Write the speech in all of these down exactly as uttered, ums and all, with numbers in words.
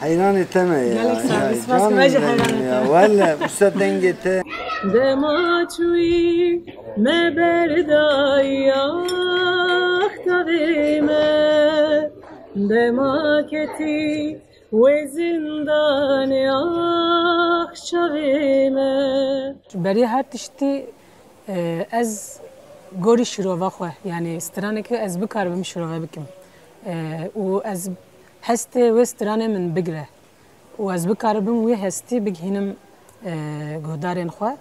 Heyranê te me ya. Gelek sağ ol. Ya, spas, canım me jî benim heyranê ya. Te. Wele, usta dengê te. Dema çûyî me berdaye ax tavê me, dema ketî wê zindanê ax çavê me. Berî her tiştî, e, ez gorî şirova xwe, yanî stranekê ez bikaribim şirove bikim. E, û ez hestê wê stranê min bigire. Û ez bikaribim wî hestî bigihînim, e, guhdarên xwe.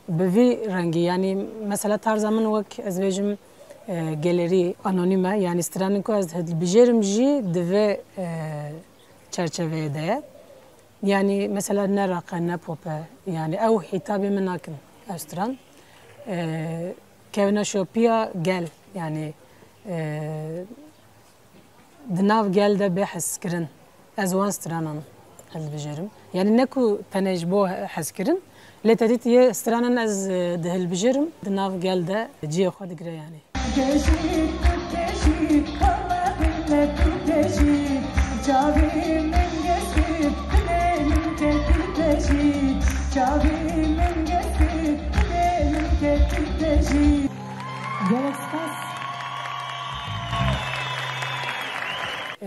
Bi vî rengî, yanî mesela tarza min wek ez bêjim, e, gelerî anonîm e, yanî stranên ku ez dihilbijêrim jî di vê, e, çerçeveyê de ye. Yanî mesela ne raq e, ne pop e, yanî ew hîtabê min nakin ew stran. E, kevneşopiya gel, yanî, e, di nav gel de bê hezkirin. Ez wan stranan hildibijêrim. Yanî ne ku tenê ji bo hezkirin, lê te dît yê stranan ez, e, dihilbijêrim, di nav gel de cihê xwe digire yanî. Dejî, tu dejî, kala bile tu dejî, çavê min gesî, dilê min ketî dejî, çavê min gesî, dilê min ketî dejî. Gelek spas.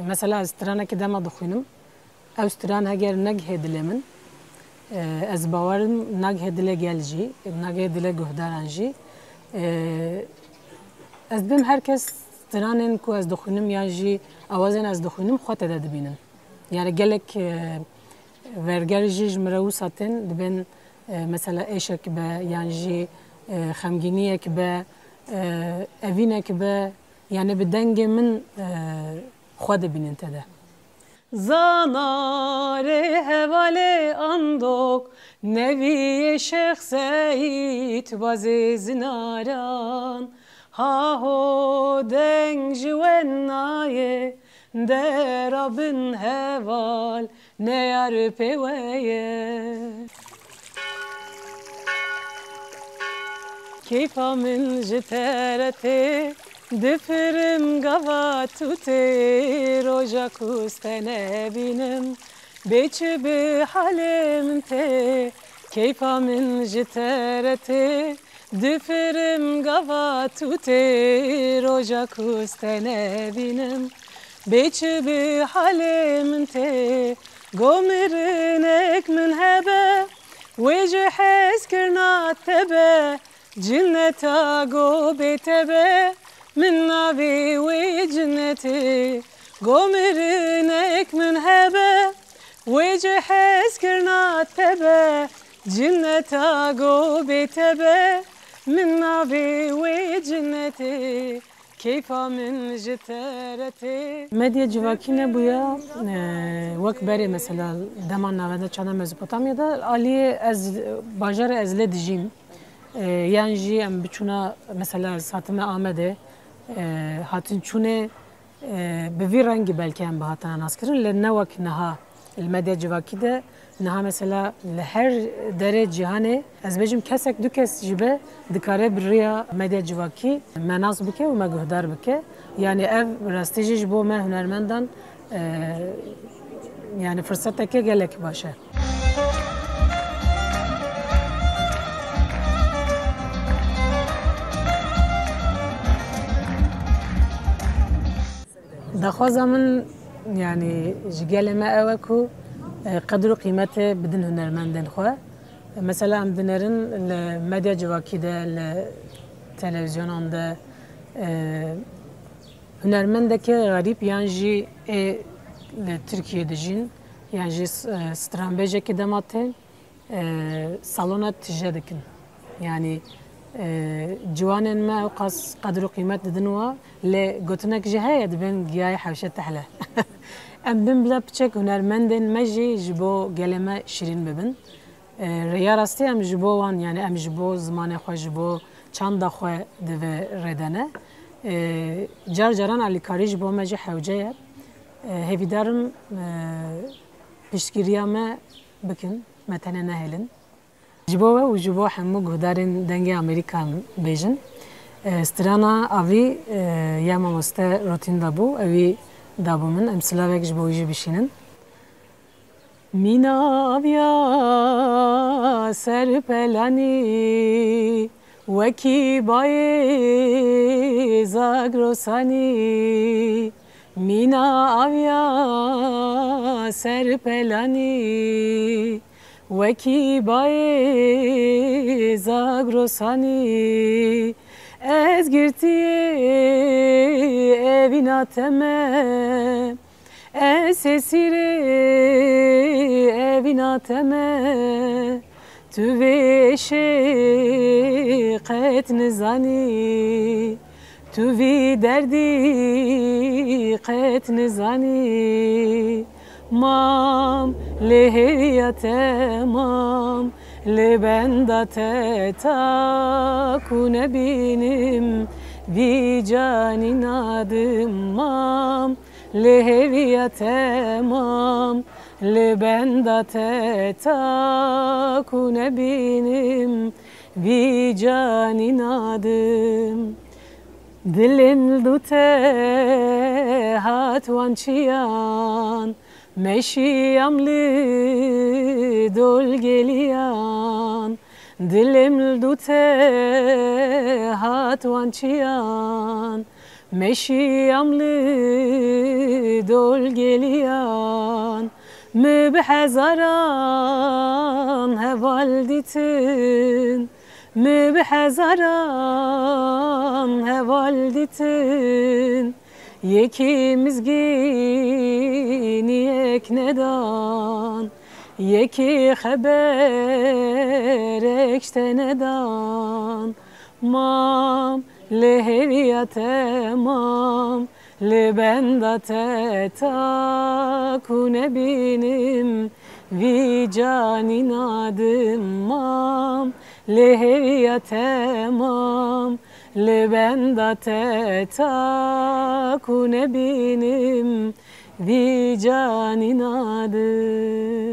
Mesela ez stranekî dema dixwînim, ew stran heger negihê dilê min, e, ez bawerim nagihê dilê gel jî, nagihê dilê guhdaran jî. E, ez dibêm her kes stranên ku ez dixwînim yan jî awazên ez dixwînim xwe tede dibînin. Yani gelek, e, werger jî ji min re wisa tên, dibên, e, mesela êşek be, yan jî, e, xemgîniyek be, e, evînek be, yani bi dengê min, e, xwe dibînin tede. Zanarê hevalê andok, neviyê Şêx Seîd bazê zinaran. Haho deng ji we nayê, dera bin heval, ne yar pê we ye. Keyfa min ji te re tê, difirim gava tu tê, roja ku ez te nebînim, bê çi bi halê min tê. Keyfa min ji te re tê, difirim gava tu tê, roja ku ez te nebînim, bê çi bi halê min tê. Go mirinek min hebe, wê ji hezkirina te be, cinneta go bê te be, min navê wê cinnetê. Go mirinek min hebe, wê ji hezkirina te be, cinneta go bê te be, min navê wê cinnetê. Keyfa min ji te re tê. Medya civakî nebûya, e, wek berê mesela dema navenda çanda Mezopotamya de, aliyê ez, bajarê ez lê dijîm. E, yan jî em biçûna mesela ez hatime Amedê, e, hatin çûnê, e, bi vî rengî belkî em bihatine naskirin, lê ne wek niha. Li medya civakî de niha mesela li her derê cîhanê, ez bêjim kesek du kes jî be dikare bi riya medya civakî me nas bike û me guhdar bike. Yanî ev bi rastî jî ji bo me hunermendan, e, yanî firseteke gelek baş e. Daxwaza min, yanî ji gelê me ew e ku, e, qedir û qîmetê bidin hunermendên xwe. Mesela em dinerin li medya civakî de, li televîzyonan de, e, hunermendeke xerîb yan jî ê li Tirkiyê dijîn, yan jî s-, e, stranbêjekî dema tên, e, salona tije dikin. Yanî, e, ciwanên me ew qas qedir û qîmet didin wa, lê gotinek jî heye, dibên giyayê hewşe tehle. Em bin bila piçek hunermendên me jî ji bo gelê me şirîn bibin. E, rêya rastî em ji bo wan, yanî em ji bo zimanê xwe, ji bo çanda xwe di vê rê de ne. E, car caran alîkarî ji bo me jî hewce ye. E, hêvîdar im, e, piştgiriya me bikin. Me tenê nehêlin. Ji bo we û ji bo hemû guhdarên Dengê Amerîka em bêjin. E, strana Avî, e, ya mamoste Rotinda bû, ewî dabû min. Em silavek ji bo wî jî bişînin. Mîna aviya ser pelanî, wekî bayê Zagrosanî. Mîna aviya ser pelanî, wekî bayê Zagrosanî. Ez girtiyê evîna te me, ez esîrê evîna te me. Tu vê êşê qet nizanî, tu vî derdî qet nizanî. Mam, lê hêviya te mam, li benda te ta ku nebînim vî canî nadim mam. Lê hêviya te mam, li benda te ta ku nebînim vî canî nadim. Dilêm li dû te hat wan çiyan, meşiyam li dol geliyan. Dilêm li dû te hat wan çiyan, meşiyam li dol geliyan. Mi bi hezaran heval dîtin, mi bi hezaran heval dîtin. Yekî mizgîniyek nedan, yekî xeberek ji te nedan. Mam, lê hêviya te mam, li benda te ta ku nebînim vî canî nadim mam. Lê hêviya te mam, li benda te ta ku nebînim vî canî nadim.